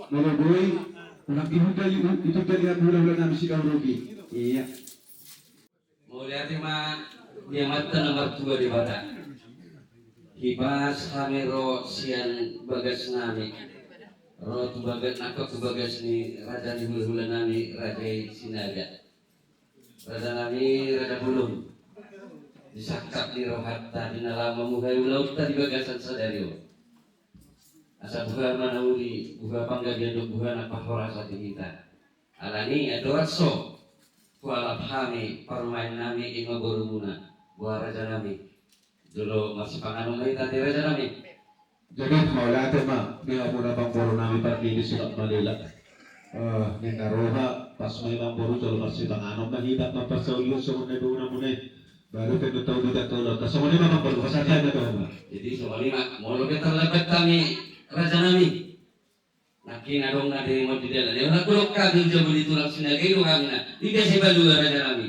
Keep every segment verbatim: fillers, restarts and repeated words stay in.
Molo boi, unang dihundai, u-, itunda di hamu hulahula nami Sidauruk i. Ia. Mauliate ma di Amanta na martua Debata. Hipas hami ro sian bagas nami. Ro tu bagas, nangkok tu bagas ni raja ni hulahula nami, raja i Sinaga. Raja nami, raja bolon. Di sangkap ni rohanta, di na laho mamuhai ulaonta di bagasan sadari on. Asa buha ma na uli, buha panggabean dohot buha na parhorasan di hita. Alani i andorang so hualap hami parumaen nami, i ma borumuna, boha raja nami. Jolo marsipanganon ma hita ate raja nami. Jadi mauliate ma di hamuna amangboru nami, pargigi simak malila. Eh, ninna roha, pas ma i amangboru, jolo marsipanganon ma hita, mamparsaulihon songon na nidomu na mune. Baru pe do tau di dato lo. Songon i ma amangboru, pasahat hami ma tu hamuna. Jadi songon i ma, molo pe tarlambat hami raja nami. Nangkin adong na demo di dalan. Ia, na golok hami jabu di tulang Sinaga i do hami na. Di biasa balua raja nami.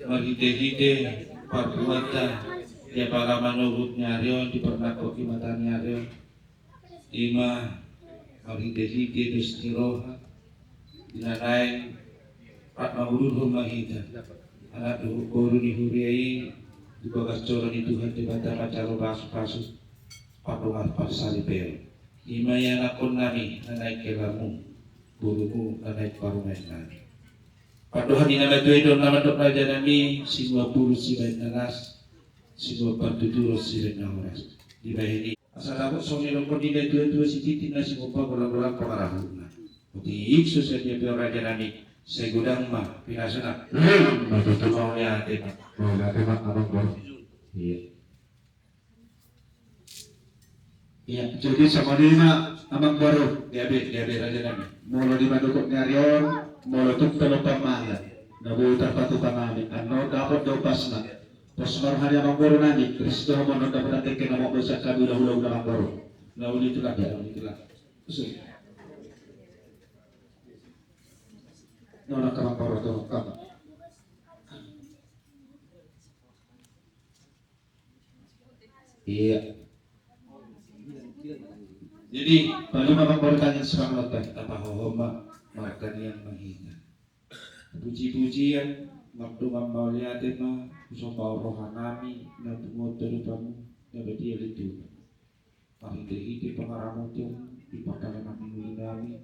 Marhite-hite parbuatta di apala manogot ni ari on, di parnangkok ni mata ni ari on. I ma marhite-hite dos ni roha, di na naeng rap mangudurhon ma hita anak dohot boru ni huria i tu bagas joro ni Tuhan Debata manjalo pasu-pasu pardongan parsaripeon. I ma ianakhon nami na naeng helamu, borumu na naeng parumaen nami. Pandohan ni na matua i do na mandok raja nami, sinuan bulung sibahen na las, sinuan partuturon sibahen na horas. Dibahen i. Asa dapot songon nidok ni na tua-tua, sititi na sigompa, golang-golang pangarahutna. Otik so sadia pe on raja nami, sai godang ma pinasuna. Mauliate ma. Mauliate ma amangboru. Ia. Ia, jadi songon i ma amangboru. Gabe, gabe raja nami. Molo di manogot ni ari on, molo tung tolop pamala na boi tarpatupa nami, annon dapot do pasna. Pos ma roha ni amangboru nami, ris do hamu annon dapot angke na mok do sian hami hulahula amangboru. Na uli tulang, na uli tulang. Usul. Na uli amangboru tu hamu. Ia. Jadi palu ma amangboru tangiang sipanganon ta. Tapahohom ma, martangiang ma hita. Puji-pujian, mardongan mauliate ma husomba roha nami na tumompa di rohamu na badia, ale Tuhan. Marhite-hite pangaramotion di parpangaramotion nami,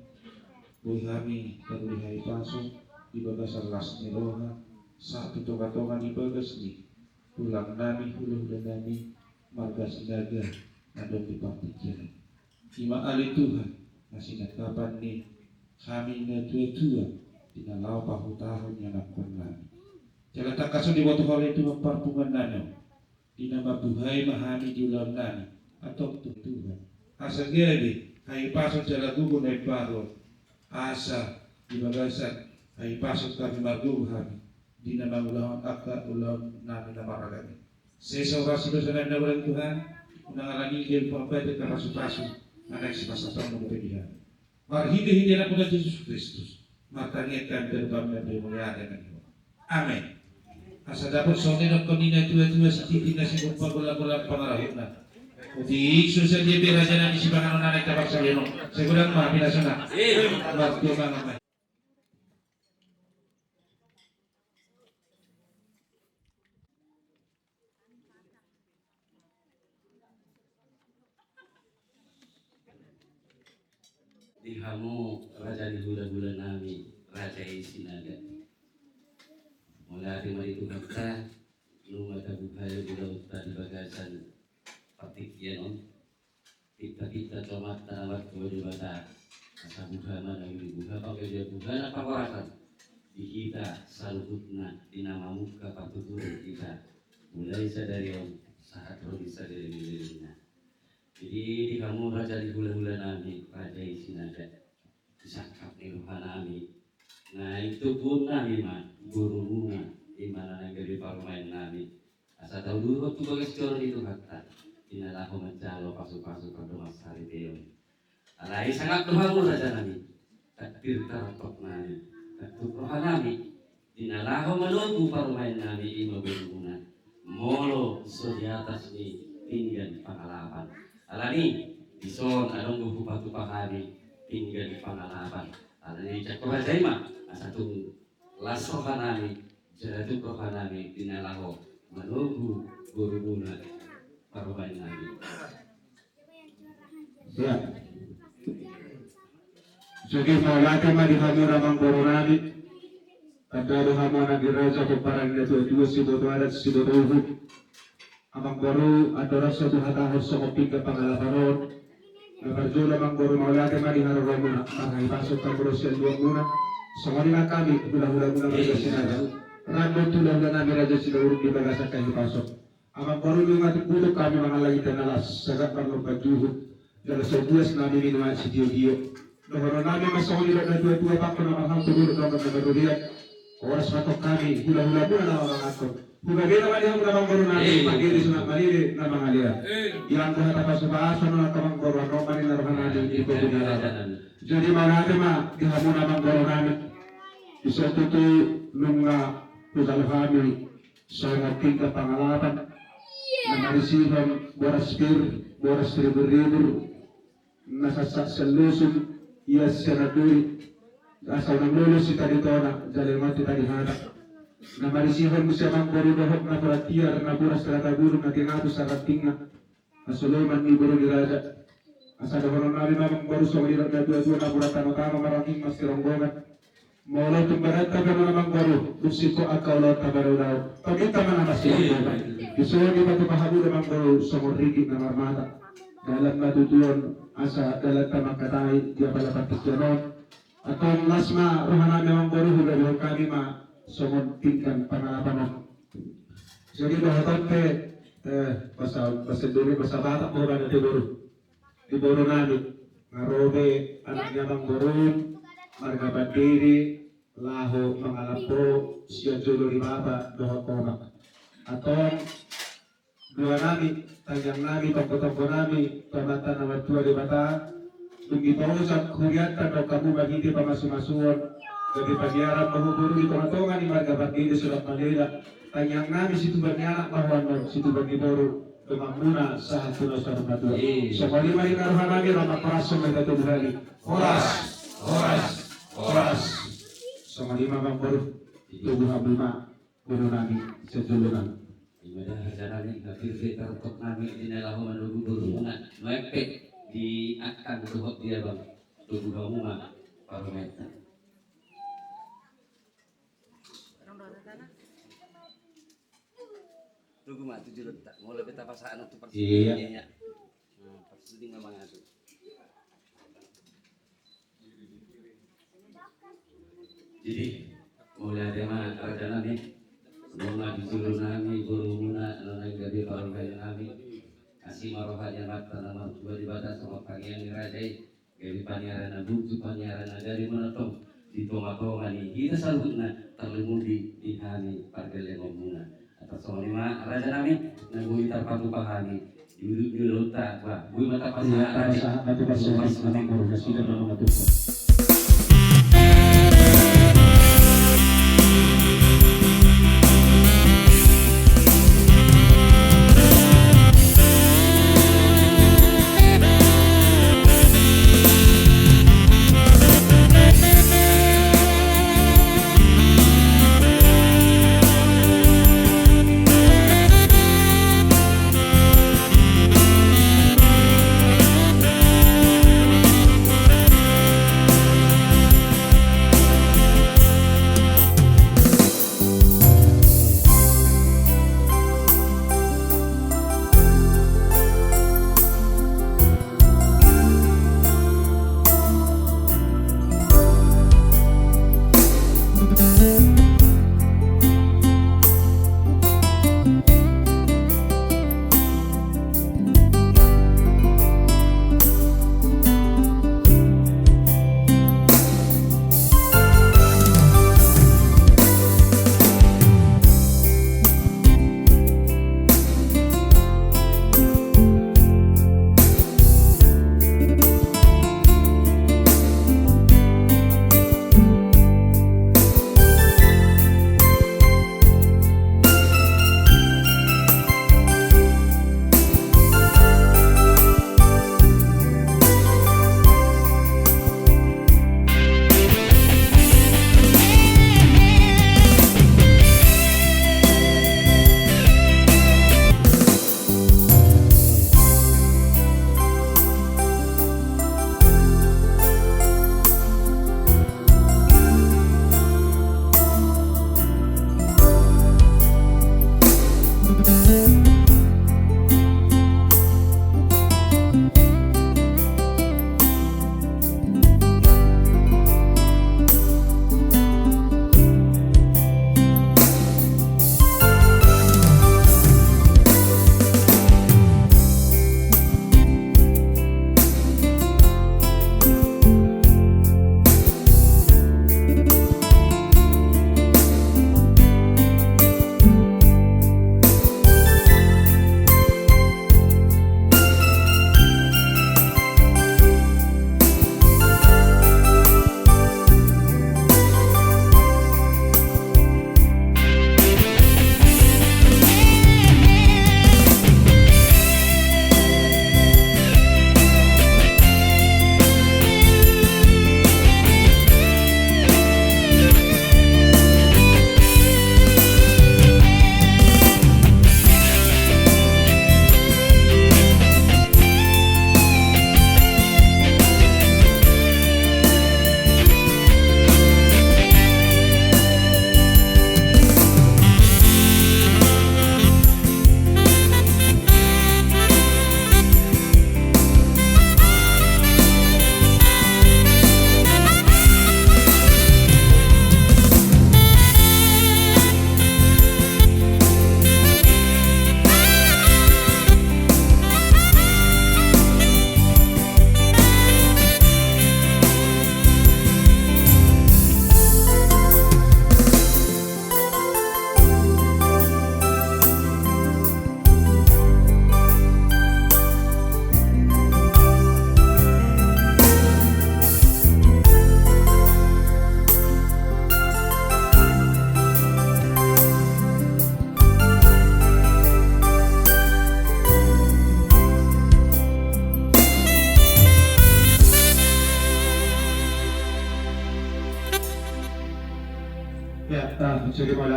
boi hami taruli hahipason di bagasan las ni roha sahat tu tonga-tonga ni bagas ni tulang nami, hulahula nami marga Sinaga na adong di partingkian. I ma ale Tuhan na sinangkapan ni hami na tua-tua di na laho pahutahon ni anakhon nami. Jala tangkas on diboto Ho ale Tuhan parpunguan nami on, di na mambuhai ma hami di ulaon nami, antong tu Tuhan. Asa gabe hahipason jala gogo na imbaru on, asa di bagasan hahipason hami margogo hami di na mangulahon angka ulaon nami na marragam i. Sesa huroha dosa nami na mangulahon, Tuhan, unang alani i gabe pambahen na pasu-pasu, na naeng sipasahaton dope di hami. Marhite-hite Anakmu Jesus Kristus, martangiang hami tu Amanta na mauliate nangkin. Amen. Asa dapot songon na nidok ni na tua-tua, sititi na sigompa, golang-golang pangarahutna. Otik so sadia pe raja nami sipanganon na naeng taparsaulihon, sai godang ma pinasuna. Martua ma. Di hamu raja ni hulahula nami, raja i Sinaga. Mauliate ma di Tuhanta, nunga tabuhai ulaonta di bagasan partingkian on. Pinta-pinta tu Amanta na martua Debata, asa buha ma na uli, buha panggabean, buha na parhorasan di hita saluhutna di na mamungka partuturon hita, mulai sadari on sahat ro di sadari ni lelengna. Jadi di hamu raja ni hulahula nami, raja i Sinaga, di sangkap ni roha nami, naeng tubuhon nami ma borumuna, i ma na naeng gabe parumaen nami. Asa taudurhon tu bagas joro ni Tuhanta, di na laho manjalo pasu-pasu pardongan saripeon. Alai sangap do hamu raja nami, takdir tarantop nami, takdir roha nami, di na laho manogu parumaennami i ma borumuna, molo so di atas ni pinggan pangalapan. Alani i, dison adong do hupatupa hami pinggan pangalapan. Alani i, jangkon raja i ma, asa tung las rohanami, jala tuk rohanami di na laho manogu borumuna parumaennami. Ya. Jadi mauliate ma di hamuna amangborunami. Tanda do hamu anak ni raja, pomparan ni natuatua, siboto adat, siboto uhum. Amangboru, andorang so huhatahon songon pinggan pangalapan on, na parjolo amangboru mauliate ma di haroromuna, marhahipason hamu dohot sialualuamuna. Songon i nang hami hulahulamuna Raja Sinaga, rap dohot hulahulanami Raja Sidaurun di bagasan hahipason. Amangboru, nunga tumbutuk hami mangallang hita na las, sagat marlompan juhut, jala so buas hami minum aek sitiotio. Dohononnami ma songon nidok natuatua, pangko na marhalto, dolok na marrobean, horas ma tong hami hulahulamuna na mamanganhon. Hubege ma di hamu amangborunami, eh, pangkiri sunat malele na mangalean. Eh. Ianggo hata pasupasu annon amangboru, annon ma ninna rohanami di togu ni alaman. Jadi mauliate ma di hamu amangborunami. Dison tutu nunga hujalo hami songon pinggan pangalapan, na marisihon boras pir, boras ribur-ribur, na sansak sian lusung, ias sian anduri, asa unang lolos hita di tona, jala ingot hita di hata. Na marisihon muse amangboru dohot napuran tiar, napuran sirata bulung, na tingapus sarantingna, na soloman ni boru ni raja. Asa dohononnami ma amangboru songon nidok natuatua, napuran tanotano, maranging ma sironggongan. Molo tung barata pe amangboru, dung singkop angka ulaonta madaodao, tongintong ma na masirombongan. Dison dipatupa hamu do amangboru songon ringgit na marmata. Dalan ma tutu on, asa dalanta mangkatai di apala partingkian on. Antong las ma rohanami amangboru, hubege hami ma songon pinggan pangalapan on. Jadi dohot on pe, eh, bahasa, bahasa Indonesia, bahasa Batak, bahasa Batak pe boru. Di borunami, nga ro be anak ni amangborum, marga Pandede, laho mangalap ho sian jolo ni bapa dohot omak. Antong duanami, tangiangnami, tonggo-tonggonami tu Amanta na martua Debata, dung dipaojak hurianta dohot hamu marhite pamasumasuon, gabe paniaran ma ho boru di tongatonga ni marga Pandede, Sudan Madeda. Tangiangnami situbuan ni anak ma ho annon, situbuan ni boru, donganmuna sahat tu na saur matua. Iya. Songon i ma ninna rohanami, ro ma horas, songon i ma tubu hami. Horas, horas, horas. Songon i ma amangboru, tubu hamu ma borunami sian jolo nami. Ima da rajanami, hampir be tartop nami di na laho manogu borumuna, nuaeng pe di angka dohot di abang, tubu hamu ma parumaenta. Tugu ma tu jolo ta, molo pe tapasahat tu parsudian. Iya. Nah, parsudian ma mangatur. Jadi, mauliate ma rajanami, nunga di jolo nami borumuna, nunga gabe parumaennami. Asi ma roha ni Amanta na martua Debata songon tangiang ni raja i. Gabe paniaran na burju, paniaran na gabe manongtong di tongatonga ni hita saluhutna, tarlumobi di hami pargellengonmuna. Atas songon i ma rajanami, na boi tarpatupa hami di ulaonta, bah, boi ma tapasahat. Iya, tapasahat ma tu parsaoran, amangboru, nasida ma mangaturhon.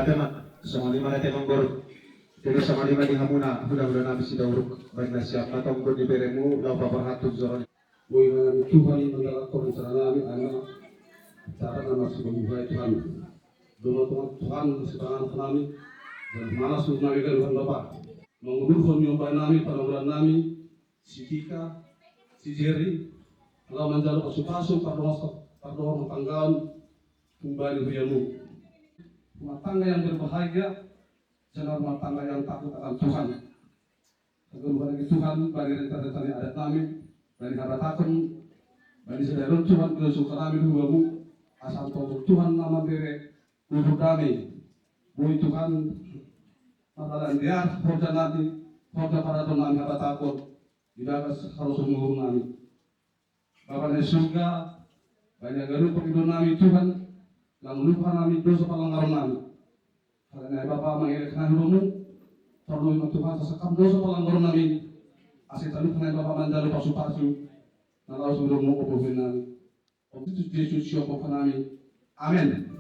Teman, songon i ma na teman gor. Jadi songon i ma di hamuna hulahula nami Sidauruk, baen nasiam ma tonggo di beremu laho paborhat tu joro ni. Boi ma nami Tuhan i mandalanhon rencana nami, anak cara nama sudah mulai Tuhan. Doma Tuhan, Tuhan sipanganon nami dan mana suruh nami kan Tuhan Bapa. Mangudurhon ni omba nami, panoguran nami, si Tika, si Jerry, laho manjalo pasupasu pardohon pardohon panggaon. Humbani huyamu. Rumah tangga yang berbahagia, jangan rumah tangga yang takut akan Tuhan. Agar Tuhan bagi Tuhan, bagi rencana-rencana adat nami, bagi habatahon, bagi sadari Tuhan, dosa kami hubamu, asal tongtong Tuhan nama bere, luhur kami, boi Tuhan, matalan dia, horja nami, horja paraton nami habatahon, di bagas harus umur nami. Bapa na di surga, baen ganup pangidoan nami Tuhan, lang lupa nami dosa pangalanggaron nami. Hal nai Bapa mangelek nami domu, parlui ma Tuhan sasakam dosa pangalanggaron nami. Asa talup nai Bapa manjalo pasupasu, na laos domu opo nami. Om Kristus Jesus si opo nami. Amen.